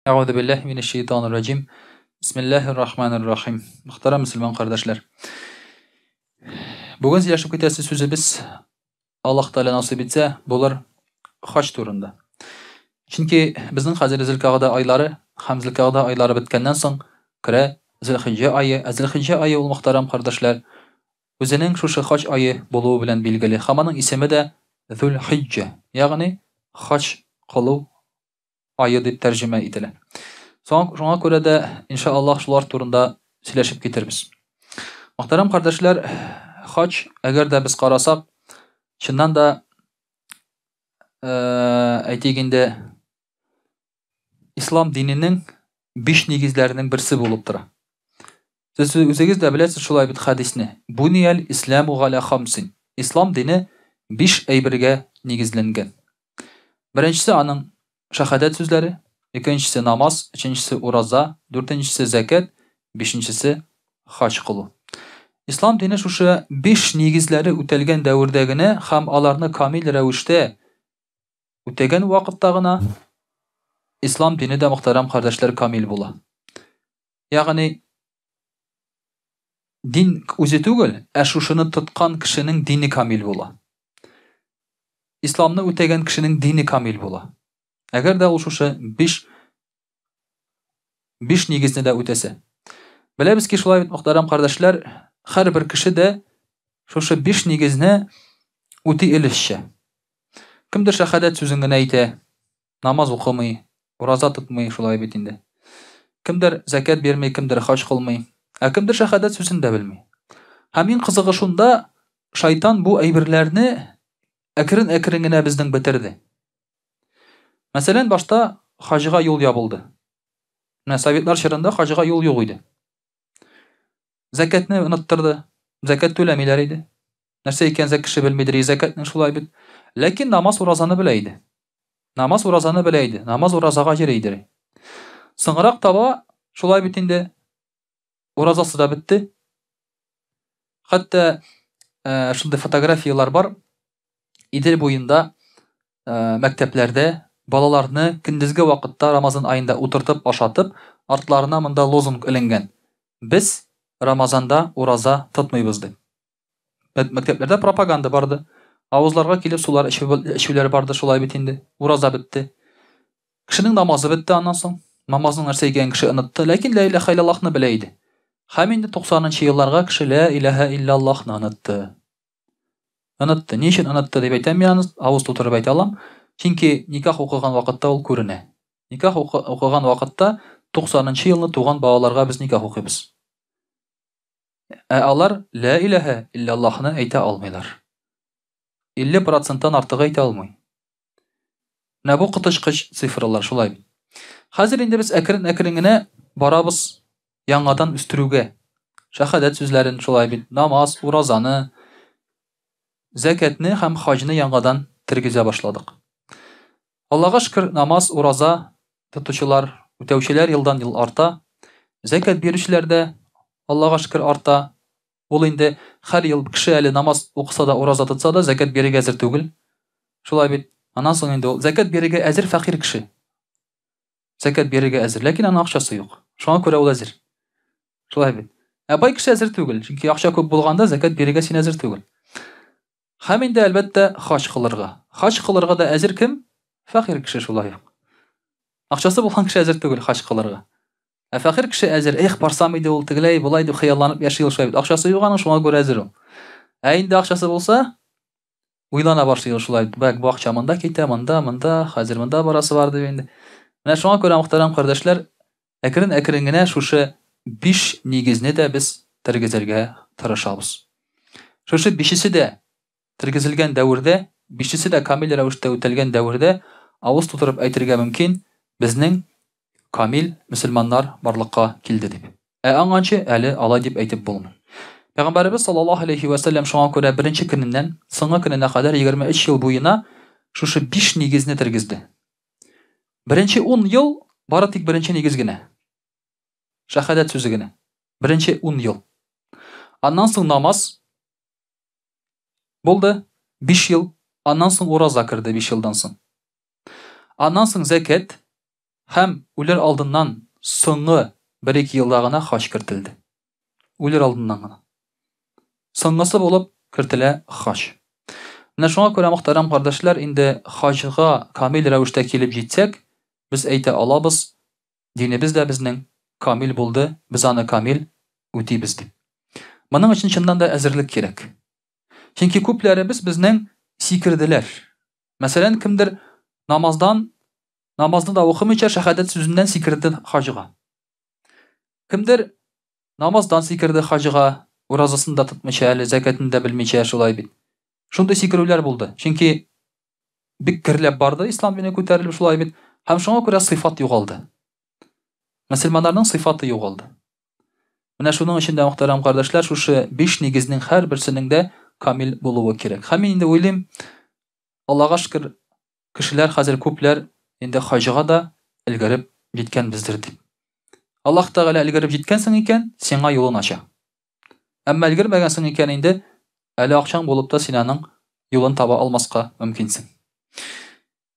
Әгъузу биллаһи минәш шәйтанир раҗим. Бисмиллаһир рахманир рахим. Мөхтәрәм мөселман кардәшләр. Бүген сөйләшеп китәсе сүзебез Аллаһ Тәгалә насыйп итсә, булыр хаҗ турында. Чөнки безнең хәзер Зөлкагъда айлары һәм Зөлкагъда айлары беткәннән соң керә Зөлхиҗҗә ае. Ә Зөлхиҗҗә ае ул, мөхтәрәм кардәшләр, үзенең шушы хаҗ ае булуы белән билгеле. Һәм аның исеме дә Зөлхиҗҗә, ягъни хаҗ кылу ае дип тәрҗемә ителә. Шуңа күрә дә, иншаллаһ, шулар турында сөйләшеп китербез. Мөхтәрәм кардәшләр, хаҗ, әгәр дә без карасак, чыннан да, әйтик инде, ислам диненең биш нигезләренең берсе булып тора. Сез үзегез дә беләсез шулай бит хәдисне. Бунияль исламу галя хамсин. Ислам дине биш әйбергә нигезләнгән. Беренчесе аның шәһадәт сүзләре, икенчесе намаз, өченчесе ураза, дүртенчесе зәкят, бишенчесе хаҗ кылу. Ислам дине шушы биш нигезләре үтәлгән дәвердә генә һәм аларны камил рәвештә үтәгән вакытта гына ислам дине дә, мөхтәрәм кардәшләр, камил була. Ягъни дин үзе түгел, ә шушыны тоткан кешенең дине камил була. Исламны үтәгән кешенең дине камил була. Әгәр дә ул шушы биш биш нигезне дә үтәсә. Беләбез ки, шулай бит, мөхтәрәм кардәшләр, һәрбер кеше дә шушы биш нигезне үти өлешчә. Кемдер шәһадәт сүзен генә әйтә, Намаз укымый, ураза тотмый, шулай бит инде. Кемдер зәкят бирми, кемдер хаҗ кылмый, ә кемдер шәһадәт сүзен дә белми. Һәм иң кызыгы шунда, шайтан бу әйберләрне әкрен-әкрен генә безнең бетерде. Мәсәлән, башта хаҗга юл ябылды. Менә советлар чорында хаҗга юл юк иде. Зәкятне оныттырды. Зәкят түләмиләр иде. Нәрсә икән зәк кеше белмидер, зәкятнең шулай бит. Ләкин намаз уразаны белә иде. Намаз уразаны белә иде. Намаз уразага йөри иде. Соңрак таба шулай бит инде уразасы да бетте. Хәтта э, шундый фотографияләр бар. Идел буенда э, мәктәпләрдә балаларны көндезге вакытта Рамазан аенда утыртып ашатып, артларына монда лозунг эленгән. Без Рамазанда ураза тотмыйбыз дип. Мәктәпләрдә пропаганда барды. Авызларга килеп сулар эчүләр барды, шулай бит инде. Ураза бетте. Кешенең намазы бетте аннан соң. Намазның нәрсә икәнен кеше онытты, ләкин лә иләһә иллаллаһны белә иде. Һәм инде 90 елларга кеше лә иләһә иллаллаһны онытты. Онытты. Ни өчен онытты дип әйтәм мин аны, авыз тутырып әйтә алам. Чөнки никах укыган вакытта ул күренә. Никах укыган вакытта 90 елны туган балаларга без никах укыйбыз. Ә алар лә иләһә илляллаһны әйтә алмыйлар. 50 проценттан артыгы әйтә алмый. Менә бу коточкыч цифралар, шулай бит. Хәзер инде без әкрен-әкрен генә барабыз яңадан үстерүгә. Шәһадәт сүзләрен, шулай бит, намаз, уразаны, зәкәтне һәм хаҗны яңадан тергезә башладык. Аллага шөкер, намаз, ураза тотучылар, үтәүчеләр елдан-ел арта. Зәкят бирүчеләр дә, Аллага шөкер, арта. Ул инде һәр ел кеше әле намаз укыса да, ураза тотса да, зәкят бирергә әзер түгел. Шулай бит. Аннан соң инде ул зәкят бирергә әзер фәкыйрь кеше. Зәкят бирергә әзер, ләкин аның акчасы юк. Шуңа күрә ул әзер. Шулай бит. Ә бай кеше әзер түгел, чөнки акча күп булганда зәкят бирергә син әзер түгел. Һәм инде, әлбәттә, хаҗ кылырга. Хаҗ кылырга да әзер кем? Фәкыйрь кеше шулай ук. Акчасы булган кеше әзер түгел хаҗ кылырга. Ә фәкыйрь кеше әзер. Эх, барсам иде ул тегеләй, болай дип хыялланып яши ул шулай бит. Акчасы юк аның, шуңа күрә әзер ул. Ә инде акчасы булса, уйлана башлый ул шулай. Бәк, бу акча монда китә, монда, монда, хәзер монда барасы бар дип инде. Менә шуңа күрә, мөхтәрәм кардәшләр, әкрен-әкрен генә шушы биш нигезне дә без тергезергә тырышабыз. Шушы бишесе дә тергезелгән дәвердә, бишесе дә камил рәвештә үтәлгән дәвердә авыз тутырып әйтергә мөмкин, безнең камил мөселманнар барлыкка килде дип. Ә аңганчы әле алай дип әйтеп булмый. Пәйгамбәребез саллаллаһу алейхи вә сәлләм шуңа күрә беренче көненнән соңгы көненә кадәр 23 ел буена шушы биш нигезне тергезде. Беренче 10 ел бары тик беренче нигез генә. Шәһадәт сүзе генә. Беренче 10 ел. Аннан соң намаз булды 5 ел. Аннан соң ураза керде 5 елдан соң. Аннан соң зәкят. Һәм үлер алдыннан соңгы бер-ике елда гына хаҗ кертелде. Үлер алдыннан гына. Соңгысы булып кертелә хаҗ. Менә шуңа күрә, мөхтәрәм кардәшләр, инде хаҗга камил рәвештә килеп җитсәк, без әйтә алабыз, динебез дә безнең камил булды, без аны камил үтибез дип. Моның өчен чыннан да әзерлек кирәк. Чөнки күпләребез безнең сикерделәр. Мәсәлән, кемдер намаздан, намазны да укымыйча шәһадәт сүзеннән сикерде хаҗга. Кемдер намаздан сикерде хаҗга, уразасын да тотмыйча әле, зәкәтен дә белмичә, шулай бит. Шундый сикерүләр булды. Чөнки бик гөрләп барды ислам дине күтәрелеп шулай бит. Һәм шуңа күрә сыйфат югалды. Мөселманнарның сыйфаты югалды. Менә шуның өчен дә, мөхтәрәм кардәшләр, шушы биш нигезнең һәрберсенең дә камил булуы кирәк. Һәм мин инде уйлыйм, Аллага шөкер, кешеләр хәзер күпләр инде хаҗга да өлгереп җиткәнбездер дип. Аллаһ Тәгалә өлгереп җиткәнсең икән, сиңа юлын ача. Әмма өлгермәгәнсең икән инде, әле акчаң булып та син аның юлын таба алмаска мөмкинсең.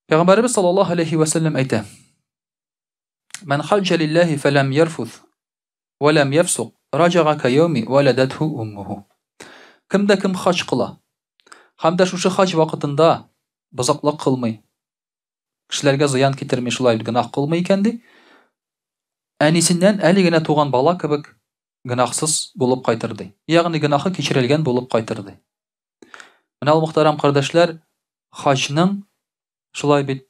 Пәйгамбәребез саллаллаһу алейхи ва сәлләм әйтә: Ман хаҗҗа лиллаһи фәләм ярфуth ва ләм яфсук раҗага кайоми валадатху уммуху. Кем дә кем хаҗ кыла һәм дә шушы хаҗ вакытында бозыклык кылмый, кешеләргә зыян китерми, шулай гөнаһ кылмый икән ди, әнисеннән әле генә туган бала кебек гөнаһсыз булып кайтыр ди. Ягъни гөнаһы кичерелгән булып кайтыр ди. Менә ул мөхтәрәм кардәшләр, хаҗның шулай бит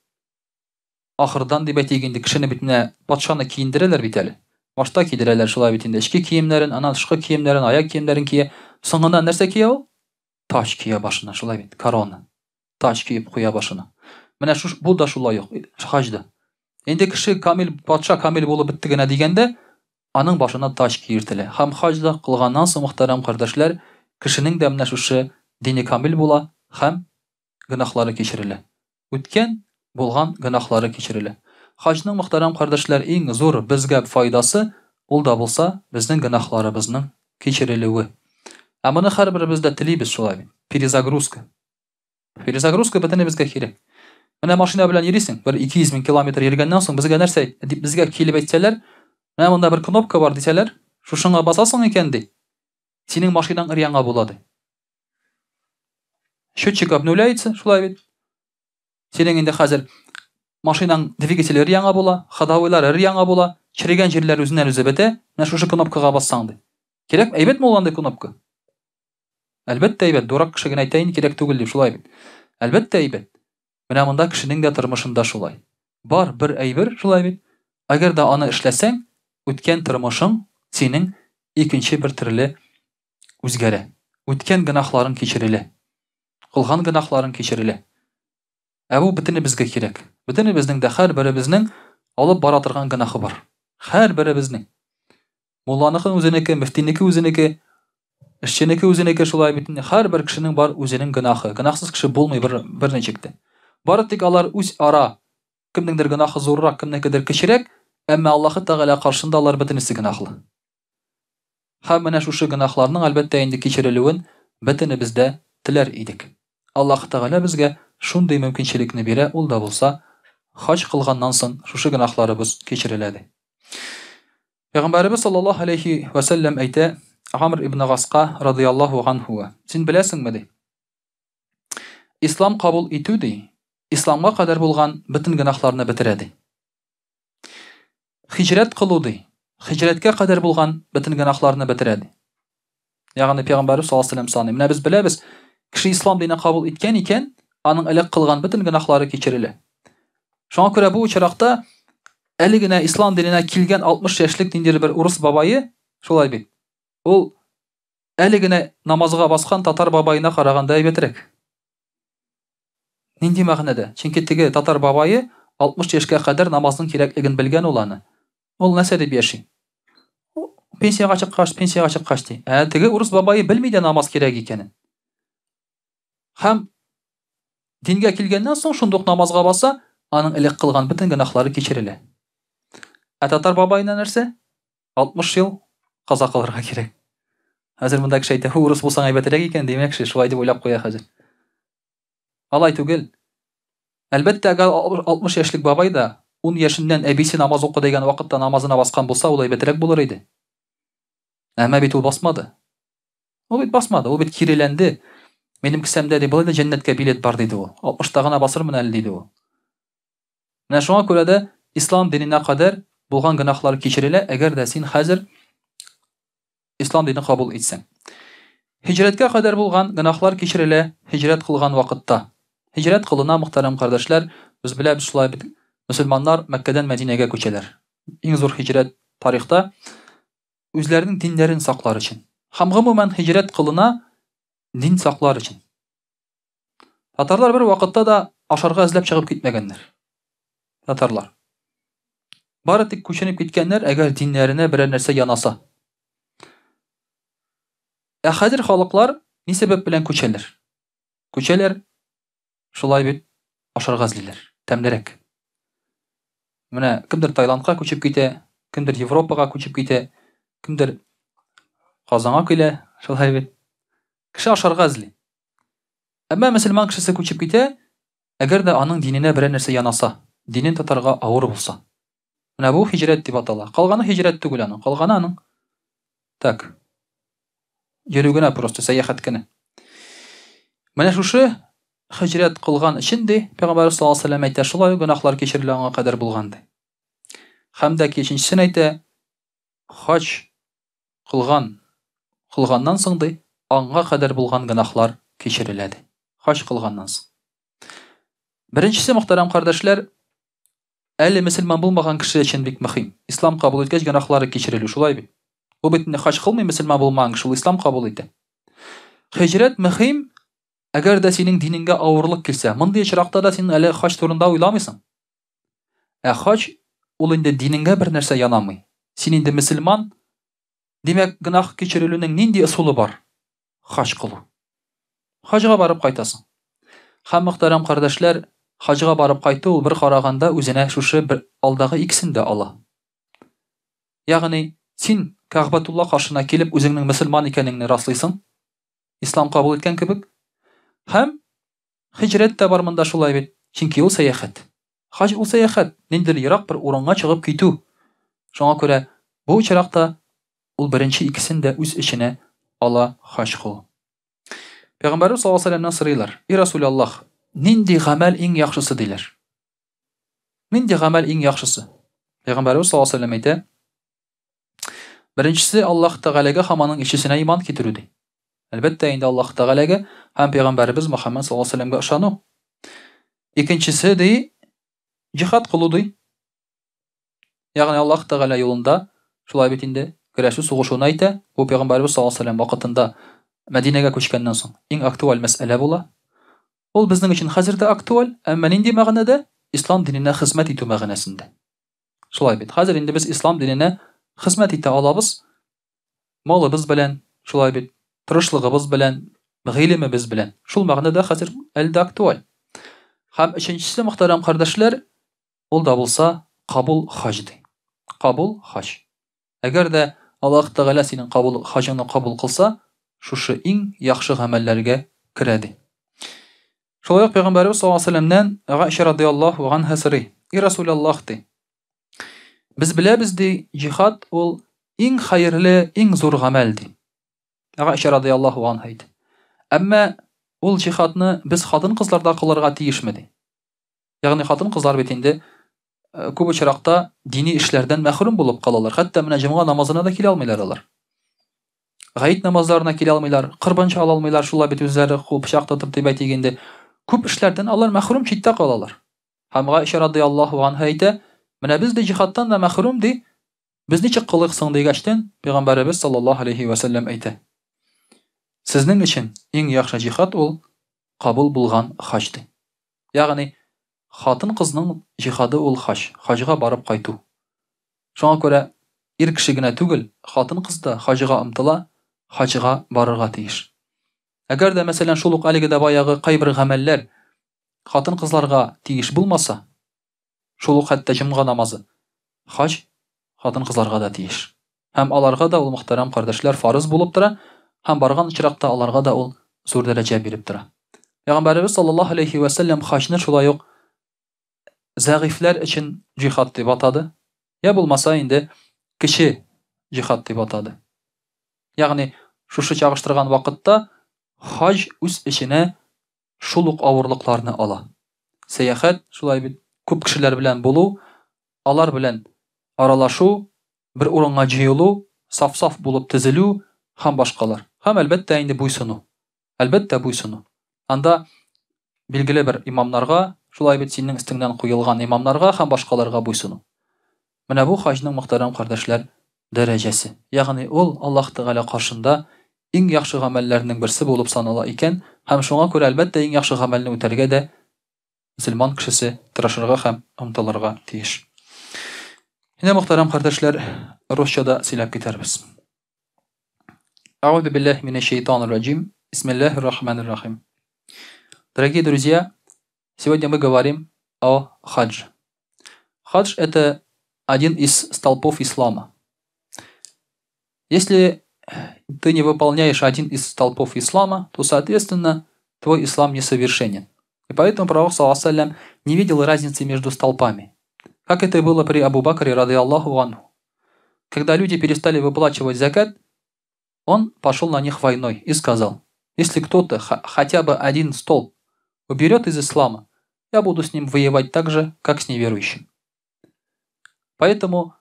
ахырдан дип әйтик инде, кешене бит менә патшаны киендерәләр бит әле. Башта кидерәләр шулай бит инде эчке киемнәрен, аннан тышкы киемнәрен, аяк киемнәрен кия. Соңыннан нәрсә кия ул? Таҗ кия башына, шулай бит, корона. Таҗ киеп куя башына. Менә шуш, бу да шулай ук, хаҗда. Инде кеше камил, патша камил булып бетте генә дигәндә, аның башына таҗ киертелә. Һәм хаҗ да кылганнан соң, мөхтәрәм кардәшләр, кешенең дә менә шушы дине камил була һәм гөнаһлары кичерелә. Үткән, булган гөнаһлары кичерелә. Хаҗның, мөхтәрәм кардәшләр, иң зур безгә файдасы, ул да булса, безнең гөнаһларыбызның кичерелүе. Ә моны һәрберебез дә телибез шулай бит. Перезагрузка. Перезагрузка бөтенебезгә кирәк. Менә машина белән йөрисең, бер 200 мең километр йөргәннән соң безгә нәрсә дип безгә килеп әйтсәләр, менә монда бер кнопка бар дисәләр, шушыңа басасың икән ди, синең машинаң өр-яңа була ди. Счетчик обнуляется, шулай бит. Синең инде хәзер машинаң двигателе өр-яңа була, ходовойлар өр-яңа була, черегән җирләр үзеннән үзе бетә, менә шушы кнопкага бассаң ди. Кирәк, әйбәтме ул андый кнопка? Әлбәттә әйбәт, дурак кеше генә әйтә инде кирәк түгел дип, шулай бит. Әлбәттә әйбәт. Менә монда кешенең дә тормышында шулай. Бар бер әйбер, шулай бит. Әгәр дә аны эшләсәң, үткән тормышың синең икенче бер төрле үзгәрә. Үткән гөнаһларың кичерелә. Кылган гөнаһларың кичерелә. Ә бу бөтенебезгә кирәк. Бөтенебезнең дә һәрберебезнең алып бара торган гөнаһы бар. Һәрберебезнең. Мулланыкы үзенеке, мөфтинеке үзенеке, эшченеке үзенеке шулай бит инде. Һәрбер кешенең бар үзенең гөнаһы. Гөнаһсыз кеше булмый бер берничек тә. Бары тик алар үз ара кемнеңдер гөнаһы зуррак, кемнекедер кечерәк, әмма Аллаһы Тәгалә каршында алар бөтенесе гөнаһлы. Һәм менә шушы гөнаһларның, әлбәттә инде, кичерелүен бөтенебез дә теләр идек. Аллаһы Тәгалә безгә шундый мөмкинчелекне бирә, ул да булса, хаҗ кылганнан соң шушы гөнаһларыбыз кичерелә, ди. Пәйгамбәребез саллаллаһу алейһи вә сәлләм әйтә Гамр ибн Гаска радыяллаһу ганһуга, Син беләсеңме, ди, Ислам кабул итү, ди, исламга кадәр булган бөтен гөнаһларны бетерә, ди. Хиҗрәт кылу ди. Хиҗрәткә кадәр булган бөтен гөнаһларны бетерә ди. Ягъни пәйгамбәрбез саллаллаһу алейһи саный. Менә без беләбез, кеше ислам динен кабул иткән икән, аның элек кылган бөтен гөнаһлары кичерелә. Шуңа күрә бу очракта әле генә ислам диненә килгән 60 яшьлек ниндидер бер урыс бабае, шулай бит. Ул әле генә намазга баскан татар бабаена караганда әйбәтрәк. Нинди мәгънәдә? Чөнки теге татар бабае 60 яшькә кадәр намазның кирәклеген белгән ул аны. Ул нәрсә дип яши? Пенсиягә чыккач, пенсиягә чыккач ди. Ә теге урыс бабае белми дә намаз кирәк икәнен. Һәм дингә килгәннән соң шундук намазга баса, аның элек кылган бөтен гөнаһлары кичерелә. Ә татар бабаена нәрсә? 60 ел каза кылырга кирәк. Хәзер монда кеше әйтә, урыс булсаң әйбәтрәк икән, димәк кеше шулай дип уйлап куя хәзер. Алай түгел. Әлбәттә, әгәр 60 яшьлек бабай да Ун яшеннән әбисе намаз укы дигән вакытта намазына баскан булса, ул әйбәтрәк булыр иде. Әмма бит ул басмады. Ул бит басмады, ул бит киреләнде. Минем кесәмдә ди, болай да җәннәткә билет бар, диде ул. 60-та гына басырмын әле, диде ул. Менә шуңа күрә дә ислам диненә кадәр булган гөнаһлар кичерелә, әгәр дә син хәзер ислам динен кабул итсәң. Һиҗрәткә кадәр булган гөнаһлар кичерелә һиҗрәт кылган вакытта. Һиҗрәт кылына, мөхтәрәм кардәшләр, без беләбез шулай бит, мөселманнар Мәккәдән Мәдинәгә күчәләр. Иң зур һиҗрәт тарихта үзләренең диннәрен саклар өчен. Һәм гомумән һиҗрәт кылына дин саклар өчен. Татарлар бер вакытта да ашарга эзләп чыгып китмәгәннәр. Татарлар. Бары тик күченеп киткәннәр, әгәр диннәренә берәр нәрсә янаса. Ә хәзер халыклар ни сәбәп белән күчәләр? Күчәләр, шулай бит, ашарга эзлиләр, тәмлерәк. Менә кемдер Таиландка күчеп китә, кемдер Европага күчеп китә, кемдер Казанга килә, шулай бит. Кеше ашарга эзли. Әмма мөселман кешесе күчеп китә, әгәр дә аның диненә берәр нәрсә янаса, динен тотарга авыр булса. Менә бу һиҗрәт дип атала. Калганы һиҗрәт түгел аның. Калганы аның так. Йөрү генә просто, сәяхәт кенә. Менә шушы һиҗрәт кылган өчен ди, Пәйгамбәр саллаллаһу алейһи вәсәлләм әйтә, шулай ук гөнаһлар кичерелә аңа кадәр булган ди. Һәм дә өченчесен әйтә, хаҗ кылган кылганнан соң ди, аңа кадәр булган гөнаһлар кичерелә ди. Хаҗ кылганнан соң. Беренчесе, мөхтәрәм кардәшләр, әле мөселман булмаган кеше өчен бик мөһим. Ислам кабул иткәч, гөнаһлары кичерелү, шулай бит. Бу бит инде хаҗ кылмый мөселман булмаган кеше, ул ислам кабул итә. Һиҗрәт мөһим, әгәр дә синең динеңгә авырлык килсә, мондый очракта да син әле хаҗ турында уйламыйсың. Ә хаҗ ул инде динеңгә бер нәрсә янамый. Син инде мөселман, димәк, гөнаһ кичерелүнең нинди ысулы бар? Хаҗ кылу. Хаҗга барып кайтасың. Һәм мөхтәрәм кардәшләр, хаҗга барып кайту ул бер караганда үзенә шушы бер алдагы икесен дә ала. Ягъни, син Кәгъбәтулла каршына килеп үзеңнең мөселман икәнеңне раслыйсың, ислам кабул иткән кебек. Һәм Һиҗрәт тә бар монда шулай бит, чөнки ул сәяхәт. Хаҗ ул сәяхәт, ниндидер ерак бер урынга чыгып китү. Шуңа күрә бу очракта ул беренче икесен дә үз эченә ала хаҗ кылу. Пәйгамбәрбез саллаллаһу алейһи ва сәлләмнән сорыйлар, И Расул Аллаһ, нинди гамәл иң яхшысы диләр. Нинди гамәл иң яхшысы? Пәйгамбәрбез саллаллаһу алейһи ва сәлләм әйтә, Беренчесе Аллаһ Тәгаләгә һәм аның илчесенә иман китерү ди. Әлбәттә, инде Аллаһ Тәгаләгә һәм пәйгамбәребез Мөхәммәд саллаллаһу алейһи вәсәлләмгә ышану. Икенчесе ди, җихад кылу ди. Ягъни Аллаһ Тәгалә юлында шулай бит инде көрәшү сугышуны әйтә. Бу пәйгамбәребез саллаллаһу алейһи вәсәлләм вакытында Мәдинәгә күчкәннән соң иң актуаль мәсьәлә була. Ул безнең өчен хәзер дә актуаль, әмма нинди мәгънәдә? Ислам диненә хезмәт итү мәгънәсендә. Шулай бит. Хәзер инде без ислам диненә хезмәт итә алабыз. Малыбыз белән, шулай бит, тырышлыгыбыз белән, гыйлемебез белән. Шул мәгънәдә хәзер әле дә актуаль. Һәм өченчесе, мөхтәрәм кардәшләр, ул да булса кабул хаҗ ди. Кабул хаҗ. Әгәр дә Аллаһ Тәгалә синең кабул хаҗыңны кабул кылса, шушы иң яхшы гамәлләргә керә ди. Шулай ук Пәйгамбәребез саллаллаһу алейһи ва сәлләмнән Гайшә радыяллаһу анһа сорый. И Расулаллаһ ди. Без беләбез ди, җихад ул иң хәерле, иң зур гамәл ди. Гайшә радыяллаһу анһа әйтә. Әмма ул җихадны без хатын-кызлар да кылырга тиешме ди. Ягъни хатын-кызлар бит инде э, күп очракта дини эшләрдән мәхрүм булып калалар. Хәтта менә җомга намазына да килә алмыйлар алар. Гаит намазларына килә алмыйлар, корбан чала алмыйлар, шулай бит үзләре кул пычак тотып дип әйтик инде. Күп эшләрдән алар мәхрүм читтә калалар. Һәм Гайшә радыяллаһу анһа әйтә, менә без дә җихадтан да мәхрүм ди, без ничек кылыйк соң дигәчтен, пәйгамбәребез саллаллаһу алейхи ва сәлләм әйтә. Сезнең өчен иң яхшы җихад ул кабул булган хаҗ ди. Ягъни хатын-кызның җихады ул хаҗ, хаҗга барып кайту. Шуңа күрә ир кеше генә түгел, хатын-кыз да хаҗга омтыла, хаҗга барырга тиеш. Әгәр дә, мәсәлән, шул ук әлеге дә баягы кайбер гамәлләр хатын-кызларга тиеш булмаса, шул ук хәтта җомга намазы, хаҗ хатын-кызларга да тиеш. Һәм аларга да ул, мөхтәрәм кардәшләр, фарыз булып тора, һәм барган очракта аларга да ул зур дәрәҗә биреп тора. Пәйгамбәребез саллаллаһу алейхи вә сәлләм хаҗны шулай ук зәгыйфьләр өчен җихад дип атады, я булмаса инде кече җихад дип атады. Ягъни шушы чагыштырган вакытта хаҗ үз эченә шул ук авырлыкларны ала. Сәяхәт, шулай бит, күп кешеләр белән булу, алар белән аралашу, бер урынга җыелу, саф-саф булып тезелү һәм башкалар. Һәм, әлбәттә, инде буйсыну. Әлбәттә, буйсыну. Анда билгеле бер имамнарга, шулай бит, синең өстеңнән куелган имамнарга һәм башкаларга буйсыну. Менә бу хаҗның, мөхтәрәм кардәшләр, дәрәҗәсе. Ягъни ул Аллаһ Тәгалә каршында иң яхшы гамәлләрнең берсе булып санала икән һәм шуңа күрә, әлбәттә, иң яхшы гамәлне үтәргә дә мөселман кешесе тырышырга һәм омтылырга тиеш. Инде, мөхтәрәм кардәшләр, русча да сөйләп китәрбез. Әгъузу биллаһи минәш шайтанир раҗим. Бисмиллаһир рахманир рахим. Дорогие друзья, сегодня мы говорим о хадже. Хадж – это один из столпов ислама. Если ты не выполняешь один из столпов ислама, то, соответственно, твой ислам несовершенен. И поэтому пророк, саллаллаху не видел разницы между столпами. Как это было при Абу Бакре, рады Аллаху анху. Когда люди перестали выплачивать закят, он пошел на них войной и сказал, если кто-то хотя бы один столб уберет из ислама, я буду с ним воевать так же, как с неверующим. Поэтому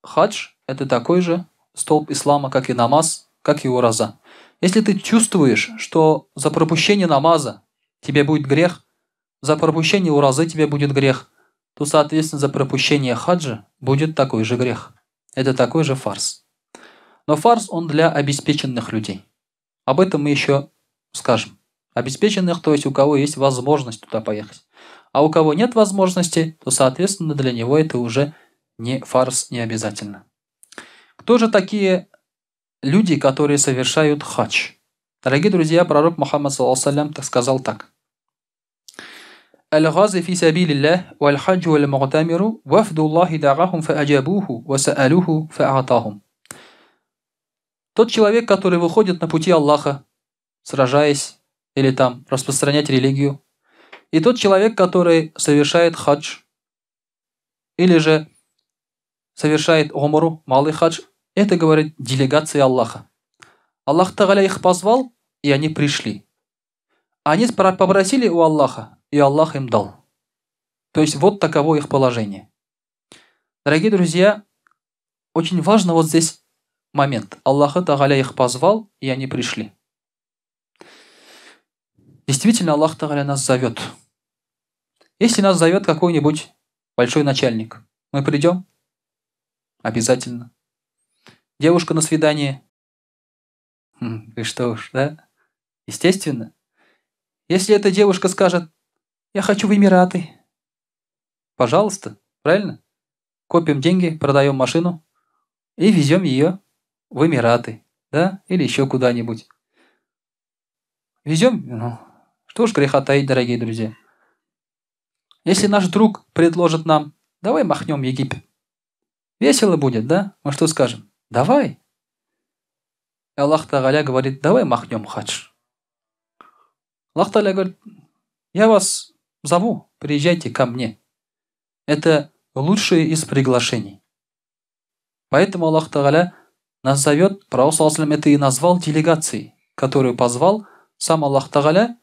хадж – это такой же столб ислама, как и намаз, как и ураза. Если ты чувствуешь, что за пропущение намаза тебе будет грех, за пропущение уразы тебе будет грех, то, соответственно, за пропущение хаджа будет такой же грех. Это такой же фарс. Но фарс он для обеспеченных людей. Об этом мы еще скажем. Обеспеченных, то есть у кого есть возможность туда поехать. А у кого нет возможности, то, соответственно, для него это уже не фарс, не обязательно. Кто же такие люди, которые совершают хадж? Дорогие друзья, пророк Мухаммад, саллаллаху так сказал так. Аль-Гази фи сабилиллах, валь-хаджу валь-мугтамиру, вафдуллахи дагахум фааджабуху, васаалуху фаатахум. Тот человек, который выходит на пути Аллаха, сражаясь или там распространять религию, и тот человек, который совершает хадж, или же совершает умру, малый хадж, это, говорит, делегация Аллаха. Аллах Тагаля их позвал, и они пришли. Они попросили у Аллаха, и Аллах им дал. То есть вот таково их положение. Дорогие друзья, очень важно вот здесь момент. Аллах Тагаля их позвал, и они пришли. Действительно, Аллах Тагаля нас зовет. Если нас зовет какой-нибудь большой начальник, мы придем? Обязательно. Девушка на свидание? Вы что уж, да? Естественно. Если эта девушка скажет, я хочу в Эмираты, пожалуйста, правильно? Копим деньги, продаем машину и везем ее в Эмираты, да? Или еще куда-нибудь. Везем, ну, что уж греха таить, дорогие друзья. Если наш друг предложит нам, давай махнем в Египет. Весело будет, да? Мы что скажем? Давай. И Аллах Тагаля говорит, давай махнем хадж. Аллах Тагаля говорит, я вас зову, приезжайте ко мне. Это лучшее из приглашений. Поэтому Аллах Тагаля нас зовет, пророк саллаллаху это и назвал делегацией, которую позвал сам Аллах Тагаля.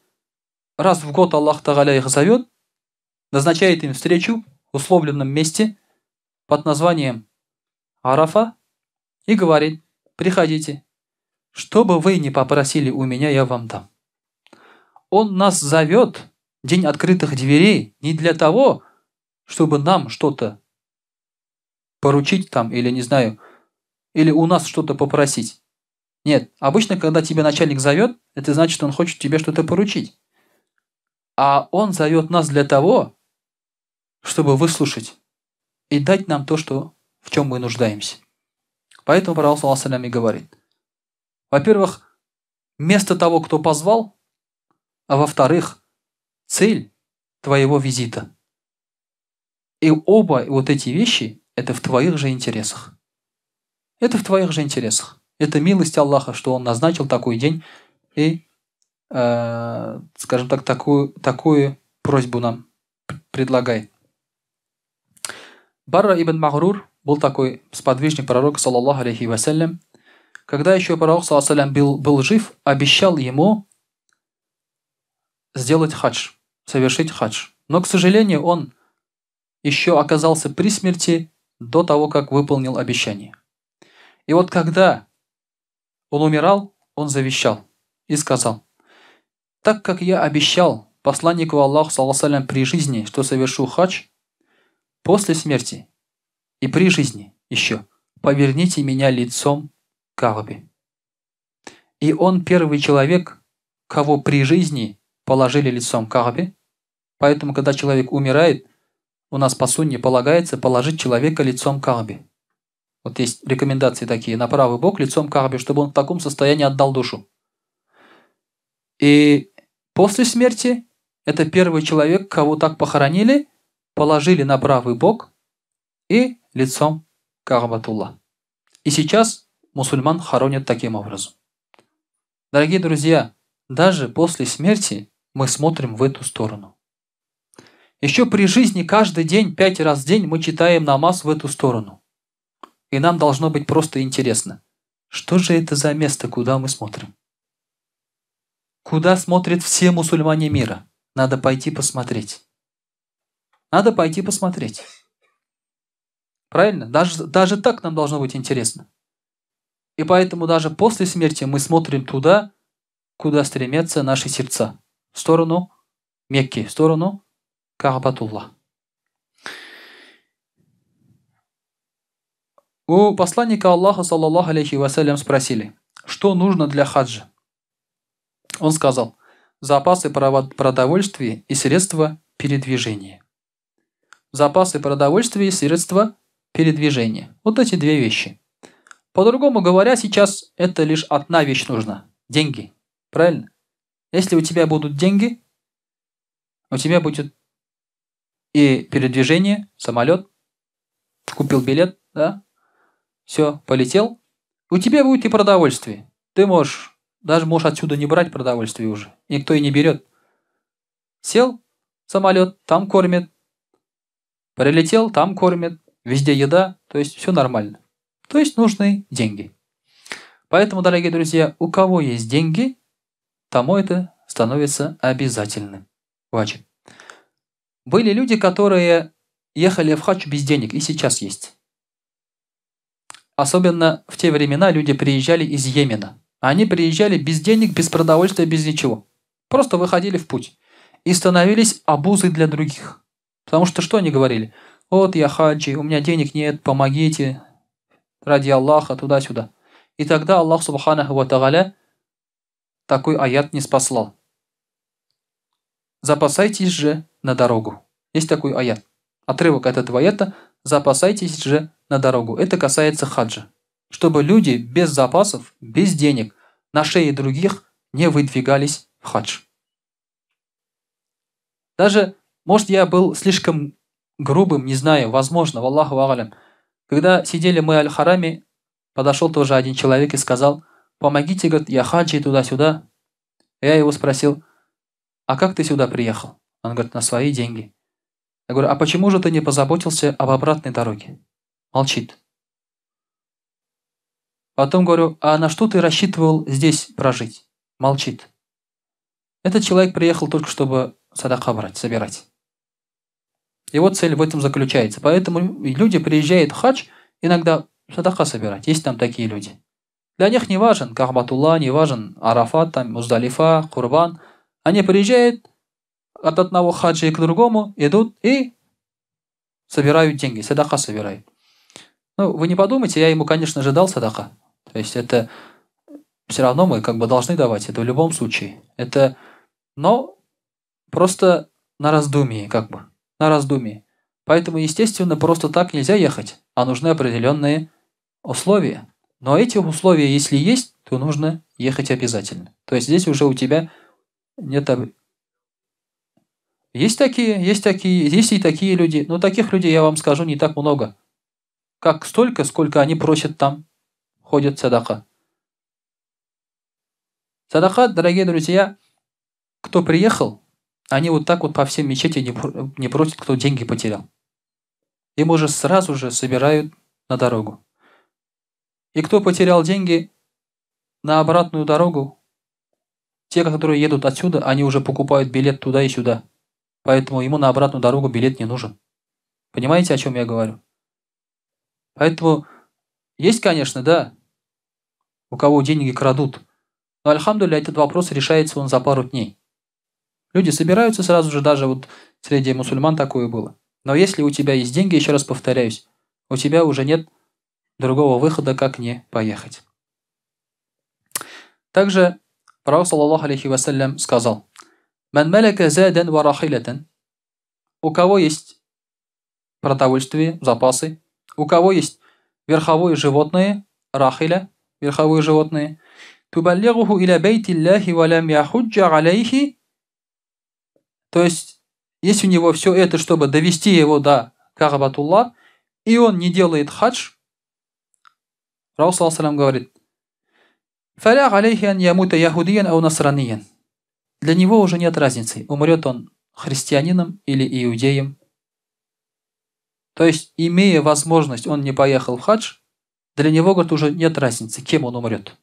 Раз в год Аллах Тагаля их зовет, назначает им встречу в условленном месте под названием Арафа и говорит, приходите, что бы вы ни попросили у меня, я вам дам. Он нас зовет, день открытых дверей, не для того, чтобы нам что-то поручить там, или не знаю, или у нас что-то попросить. Нет, обычно, когда тебя начальник зовет, это значит, он хочет тебе что-то поручить. А он зовет нас для того, чтобы выслушать и дать нам то, что, в чем мы нуждаемся. Поэтому пророк саллаллаху алейхи говорит, во-первых, место того, кто позвал, а во-вторых, цель твоего визита. И оба вот эти вещи, это в твоих же интересах. Это в твоих же интересах. Это милость Аллаха, что Он назначил такой день и, скажем так, такую просьбу нам предлагает. Барра ибн Магрур был такой сподвижник пророка, саллаллаху алейхи вассалям. Когда еще пророк, саллаллаху алейхи вассалям, был жив, обещал ему сделать хадж, совершить хадж. Но, к сожалению, он еще оказался при смерти до того, как выполнил обещание. И вот когда он умирал, он завещал и сказал: так как я обещал посланнику Аллаха, саллаллаху алейхи вассалям, при жизни, что совершу хадж, после смерти и при жизни еще поверните меня лицом к Каабе. И он первый человек, кого при жизни положили лицом к Каабе. Поэтому, когда человек умирает, у нас по сунне полагается положить человека лицом к Каабе. Вот есть рекомендации такие, на правый бок лицом к Каабе, чтобы он в таком состоянии отдал душу. И после смерти это первый человек, кого так похоронили, положили на правый бок и лицом к Каабатулла. И сейчас мусульман хоронят таким образом. Дорогие друзья, даже после смерти мы смотрим в эту сторону. Еще при жизни каждый день, 5 раз в день мы читаем намаз в эту сторону. И нам должно быть просто интересно, что же это за место, куда мы смотрим? Куда смотрят все мусульмане мира? Надо пойти посмотреть. Надо пойти посмотреть. Правильно? Даже так нам должно быть интересно. И поэтому даже после смерти мы смотрим туда, куда стремятся наши сердца. В сторону Мекки, в сторону Каабатулла. У посланника Аллаха, саллаллаху алейхи вассалям, спросили, что нужно для хаджа? Он сказал: запасы продовольствия и средства передвижения. Запасы продовольствия и средства передвижения. Вот эти две вещи. По-другому говоря, сейчас это лишь одна вещь нужна. Деньги. Правильно? Если у тебя будут деньги, у тебя будет и передвижение, самолет, купил билет, да? Все, полетел. У тебя будет и продовольствие. Ты можешь, даже можешь отсюда не брать продовольствие уже. Никто и не берет. Сел в самолет, там кормят. Прилетел, там кормят. Везде еда, то есть все нормально. То есть нужны деньги. Поэтому, дорогие друзья, у кого есть деньги, тому это становится обязательным. Ваджиб. Были люди, которые ехали в хадж без денег, и сейчас есть. Особенно в те времена люди приезжали из Йемена. Они приезжали без денег, без продовольствия, без ничего. Просто выходили в путь. И становились обузой для других. Потому что что они говорили? Вот я хаджи, у меня денег нет, помогите, ради Аллаха, туда-сюда. И тогда Аллах субханаху ва тааля такой аят не спаслал. Запасайтесь же на дорогу. Есть такой аят. Отрывок от этого аята. Запасайтесь же на дорогу. Это касается хаджа. Чтобы люди без запасов, без денег, на шее других не выдвигались в хадж. Даже, может, я был слишком грубым, не знаю, возможно, валлаху а'алям. Когда сидели мы аль-Хараме, подошел тоже один человек и сказал: помогите, говорит, я хаджи туда-сюда. Я его спросил: а как ты сюда приехал? Он говорит: на свои деньги. Я говорю: а почему же ты не позаботился об обратной дороге? Молчит. Потом говорю: а на что ты рассчитывал здесь прожить? Молчит. Этот человек приехал только, чтобы садака брать, собирать. Его цель в этом заключается. Поэтому люди приезжают в хадж иногда садака собирать. Есть там такие люди. Для них не важен Каабатулла, не важен Арафат, там, Муздалифа, Курбан. Они приезжают от одного хаджа к другому, идут и собирают деньги, садака собирают. Ну, вы не подумайте, я ему, конечно же, дал садака. То есть это все равно мы как бы должны давать, это в любом случае. Это, но просто на раздумье, как бы, на раздумье. Поэтому, естественно, просто так нельзя ехать, а нужны определенные условия. Но эти условия, если есть, то нужно ехать обязательно. То есть здесь уже у тебя нет... Есть такие, есть такие, есть и такие люди. Но таких людей, я вам скажу, не так много. Как столько, сколько они просят там, ходят садака. Садака, дорогие друзья, кто приехал, они вот так вот по всем мечетям не просят, кто деньги потерял. Им уже сразу же собирают на дорогу. И кто потерял деньги на обратную дорогу, те, которые едут отсюда, они уже покупают билет туда и сюда. Поэтому ему на обратную дорогу билет не нужен. Понимаете, о чем я говорю? Поэтому есть, конечно, да, у кого деньги крадут. Но, альхамдулилля, этот вопрос решается он за пару дней. Люди собираются сразу же, даже вот среди мусульман такое было. Но если у тебя есть деньги, еще раз повторяюсь, у тебя уже нет другого выхода, как не поехать. Также Пророк, саллаллаху алейхи вассалям, сказал: «Ман маляка задан ва рахилятан». У кого есть продовольствие, запасы, у кого есть верховые животные, рахиля, верховые животные, тубаллигуху иля бейтиллахи ва лям яхуджа алейхи. То есть, есть у него все это, чтобы довести его до Каабатуллах, и он не делает хадж, Пророк, саллаллаху алейхи вассалям, говорит: «Фаля алейхи ан ямута яхудиян ау насраниян». Для него уже нет разницы, умрет он христианином или иудеем. То есть, имея возможность, он не поехал в хадж, для него, говорит, уже нет разницы, кем он умрет.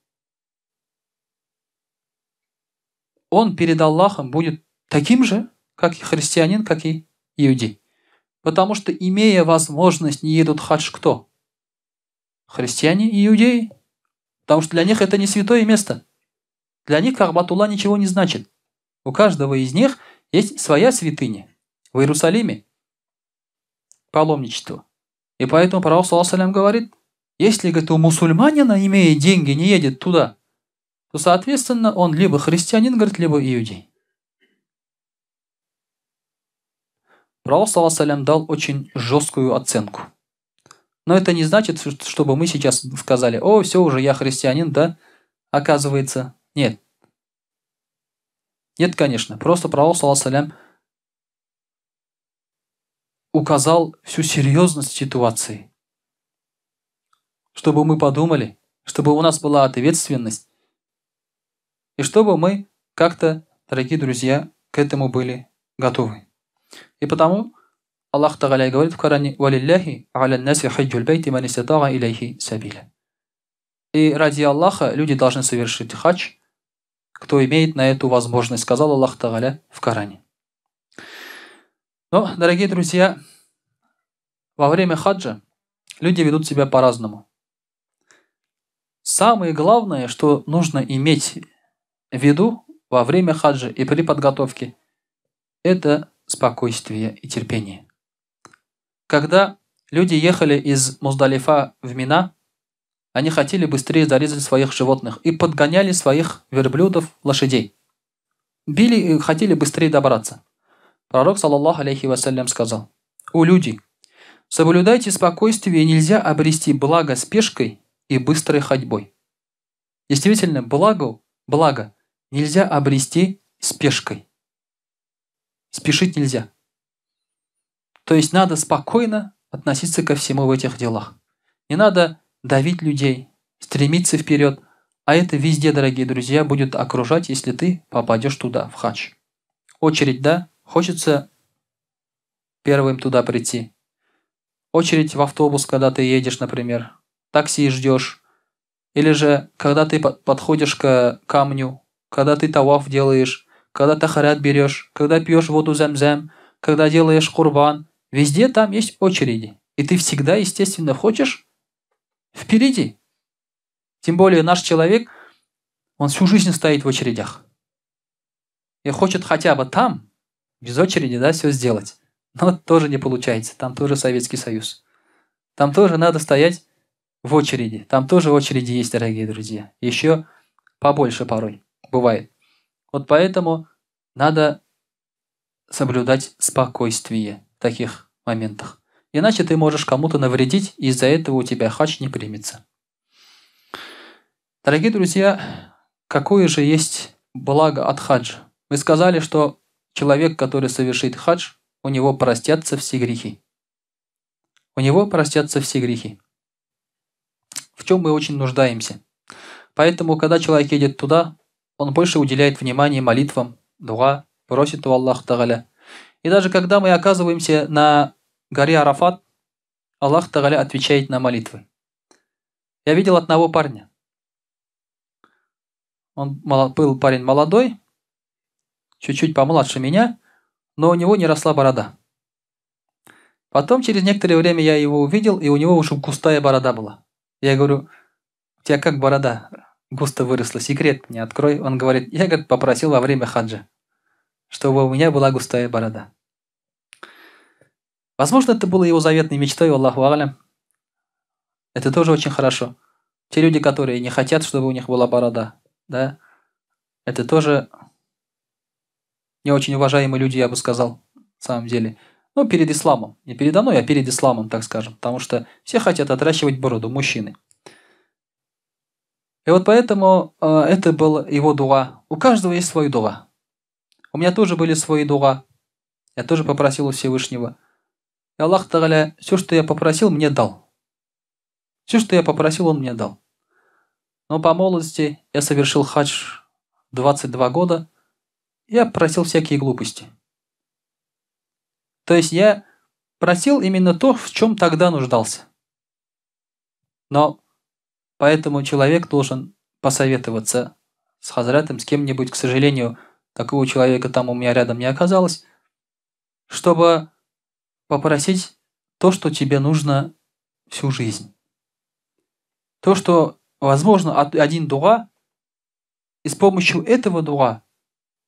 Он перед Аллахом будет таким же, как и христианин, как и иудей. Потому что, имея возможность, не едут в хадж кто? Христиане и иудеи. Потому что для них это не святое место. Для них Каабатулла ничего не значит. У каждого из них есть своя святыня в Иерусалиме. Паломничество. И поэтому Пророк, саллаллаху алейхи ва саллям, говорит, если, говорит, у мусульманина, имея деньги, не едет туда, то, соответственно, он либо христианин, говорит, либо иудей. Пророк, саллаллаху алейхи ва саллям, дал очень жесткую оценку. Но это не значит, чтобы мы сейчас сказали: о, все уже, я христианин, да, оказывается. Нет. Нет, конечно. Просто Пророк, саллаллаху алейхи ва саллям, указал всю серьезность ситуации. Чтобы мы подумали, чтобы у нас была ответственность, и чтобы мы как-то, дорогие друзья, к этому были готовы. И потому Аллах Тагаля говорит в Коране: «Валилляхи аля наси хаджуль бейти ман истатаа илейхи сабиля». И ради Аллаха люди должны совершить хадж, кто имеет на эту возможность, сказал Аллах Тагаля в Коране. Но, дорогие друзья, во время хаджа люди ведут себя по-разному. Самое главное, что нужно иметь в виду во время хаджа и при подготовке, это спокойствие и терпение. Когда люди ехали из Муздалифа в Мина, они хотели быстрее зарезать своих животных и подгоняли своих верблюдов, лошадей. Били и хотели быстрее добраться. Пророк, саллаллаху алейхи вассалям, сказал: «О люди, соблюдайте спокойствие, нельзя обрести благо спешкой и быстрой ходьбой». Действительно, благо нельзя обрести спешкой. Спешить нельзя. То есть надо спокойно относиться ко всему в этих делах. Не надо давить людей, стремиться вперед. А это везде, дорогие друзья, будет окружать, если ты попадешь туда, в хадж. Очередь, да? Хочется первым туда прийти. Очередь в автобус, когда ты едешь, например. Такси ждешь. Или же, когда ты подходишь к камню, когда ты таваф делаешь, когда тахарят берешь, когда пьешь воду зам-зам, когда делаешь курбан. Везде там есть очереди. И ты всегда, естественно, хочешь впереди. Тем более наш человек, он всю жизнь стоит в очередях. И хочет хотя бы там, без очереди, да, все сделать. Но тоже не получается. Там тоже Советский Союз. Там тоже надо стоять в очереди. Там тоже очереди есть, дорогие друзья. Еще побольше порой бывает. Вот поэтому надо соблюдать спокойствие в таких моментах. Иначе ты можешь кому-то навредить, и из-за этого у тебя хадж не примется. Дорогие друзья, какое же есть благо от хаджа? Мы сказали, что человек, который совершит хадж, у него простятся все грехи. У него простятся все грехи. В чем мы очень нуждаемся. Поэтому, когда человек едет туда, он больше уделяет внимание молитвам, дуа, просит у Аллаха Тагаля. И даже когда мы оказываемся на горе Арафат, Аллах Тагаля отвечает на молитвы. Я видел одного парня. Он был парень молодой, чуть-чуть помладше меня, но у него не росла борода. Потом через некоторое время я его увидел, и у него уже густая борода была. Я говорю, у тебя как борода густо выросла, секрет мне открой. Он говорит, я, говорит, попросил во время хаджа, чтобы у меня была густая борода. Возможно, это было его заветной мечтой, Аллаху алям. Это тоже очень хорошо. Те люди, которые не хотят, чтобы у них была борода, да, это тоже не очень уважаемые люди, я бы сказал, на самом деле. Ну, перед исламом. Не передо мной, а перед исламом, так скажем. Потому что все хотят отращивать бороду, мужчины. И вот поэтому это был его дуа. У каждого есть свой дуа. У меня тоже были свои дуа. Я тоже попросил у Всевышнего. И Аллах Тагаля все, что я попросил, мне дал. Все, что я попросил, Он мне дал. Но по молодости я совершил хадж 22 года. Я просил всякие глупости. То есть я просил именно то, в чем тогда нуждался. Но поэтому человек должен посоветоваться с хазратом, с кем-нибудь. К сожалению, такого человека там у меня рядом не оказалось, чтобы попросить то, что тебе нужно всю жизнь. То, что, возможно, один дуа, и с помощью этого дуа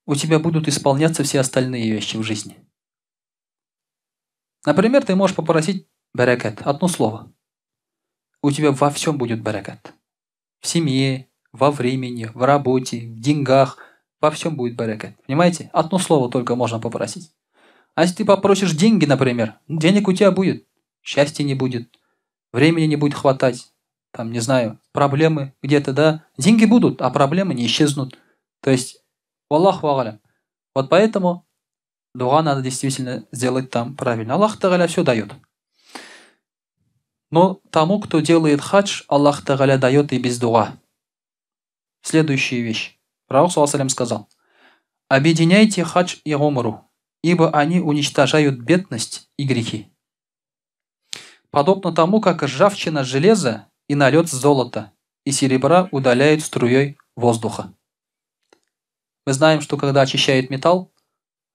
у тебя будут исполняться все остальные вещи в жизни. Например, ты можешь попросить баракат, одно слово. У тебя во всем будет баракат. В семье, во времени, в работе, в деньгах, во всем будет баракат. Понимаете? Одно слово только можно попросить. А если ты попросишь деньги, например, денег у тебя будет, счастья не будет, времени не будет хватать, там, не знаю, проблемы где-то, да. Деньги будут, а проблемы не исчезнут. То есть, валлаху алям. Вот поэтому дуа надо действительно сделать там правильно. Аллах Тагаля все дает. Но тому, кто делает хадж, Аллах Тагаля дает и без дуа. Следующая вещь. Пророк саллаллаху алейхи ва саллям сказал: объединяйте хадж и умру, ибо они уничтожают бедность и грехи. Подобно тому, как ржавчина железа и налет золота и серебра удаляют струей воздуха. Мы знаем, что когда очищают металл,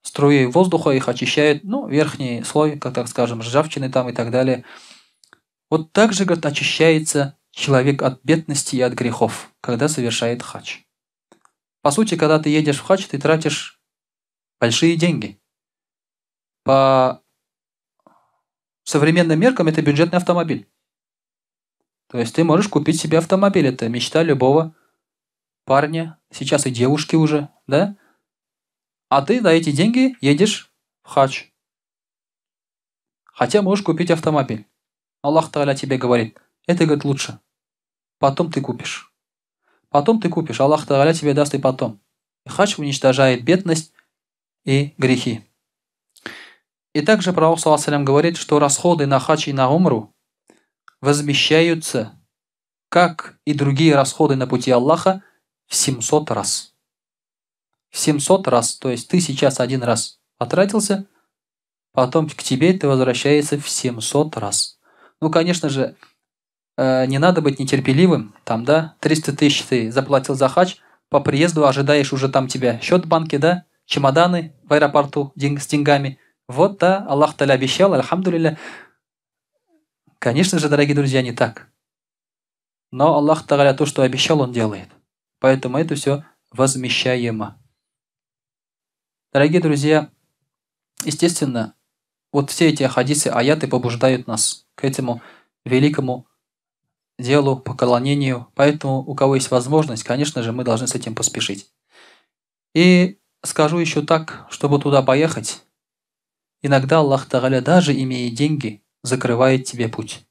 струей воздуха их очищают, ну, верхний слой, как так скажем, ржавчины там и так далее. Вот так же, говорит, очищается человек от бедности и от грехов, когда совершает хадж. По сути, когда ты едешь в хадж, ты тратишь большие деньги. По современным меркам это бюджетный автомобиль. То есть ты можешь купить себе автомобиль. Это мечта любого парня, сейчас и девушки уже, да? А ты на эти деньги едешь в хадж. Хотя можешь купить автомобиль. Аллах Тааля тебе говорит, это, говорит, лучше. Потом ты купишь. Потом ты купишь. Аллах Тааля тебе даст и потом. И хадж уничтожает бедность и грехи. И также пророк саллаллаху алейхи ва саллям говорит, что расходы на хадж и на умру возмещаются, как и другие расходы на пути Аллаха, в 700 раз. В 700 раз. То есть ты сейчас один раз потратился, потом к тебе это возвращается в 700 раз. Ну, конечно же, не надо быть нетерпеливым. Там, да, 300 тысяч ты заплатил за хадж, по приезду ожидаешь уже там тебя счет в банке, да, чемоданы в аэропорту с деньгами. Вот, да, Аллах Тааля обещал, альхамдулилля. Конечно же, дорогие друзья, не так. Но Аллах Тааля то, что обещал, Он делает. Поэтому это все возмещаемо. Дорогие друзья, естественно, вот все эти хадисы, аяты побуждают нас к этому великому делу, поклонению. Поэтому у кого есть возможность, конечно же, мы должны с этим поспешить. И скажу еще так, чтобы туда поехать, иногда Аллах Тааля, даже имея деньги, закрывает тебе путь.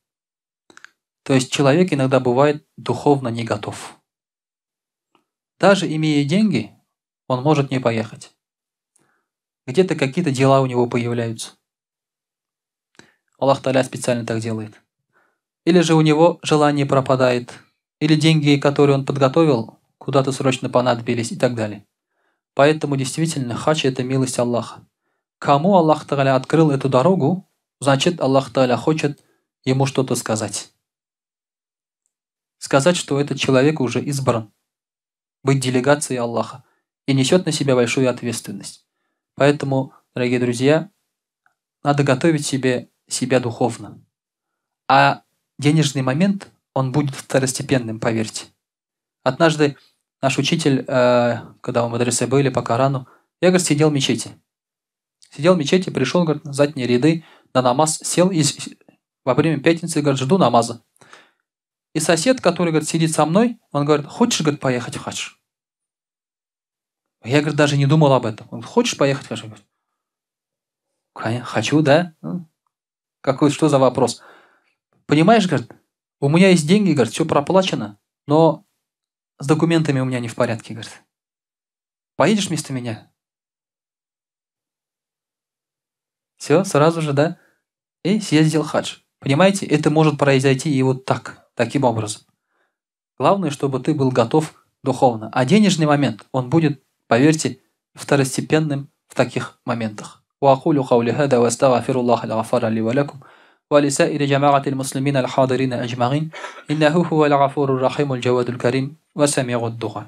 То есть человек иногда бывает духовно не готов. Даже имея деньги, он может не поехать. Где-то какие-то дела у него появляются. Аллах Тааля специально так делает. Или же у него желание пропадает, или деньги, которые он подготовил, куда-то срочно понадобились и так далее. Поэтому действительно хадж – это милость Аллаха. Кому Аллах Тааля открыл эту дорогу, значит Аллах Тааля хочет ему что-то сказать. Сказать, что этот человек уже избран быть делегацией Аллаха и несет на себя большую ответственность. Поэтому, дорогие друзья, надо готовить себе себя духовно. А денежный момент, он будет второстепенным, поверьте. Однажды наш учитель, когда мы в мадресе были по Корану, я, говорит, сидел в мечети. Сидел в мечети, пришел, говорит, на задние ряды, на намаз, сел и во время пятницы, говорит, жду намаза. И сосед, который, говорит, сидит со мной, он говорит, хочешь, говорит, поехать в хадж? Я, говорит, даже не думал об этом. Он говорит, хочешь поехать в хадж? Я говорю, конечно, хочу, да? Ну, какой, что за вопрос? Понимаешь, говорит, у меня есть деньги, говорит, все проплачено, но с документами у меня не в порядке, говорит. Поедешь вместо меня? Все, сразу же, да? И съездил хадж. Понимаете, это может произойти и вот так, таким образом. Главное, чтобы ты был готов духовно. А денежный момент, он будет, поверьте, второстепенным в таких моментах. وأقول قولي هذا وأستغفر الله الغفار لي ولكم ولسائر جماعة المسلمين الحاضرين أجمعين إنه هو الغفور الرحيم الجواد الكريم وسميع الدعاء.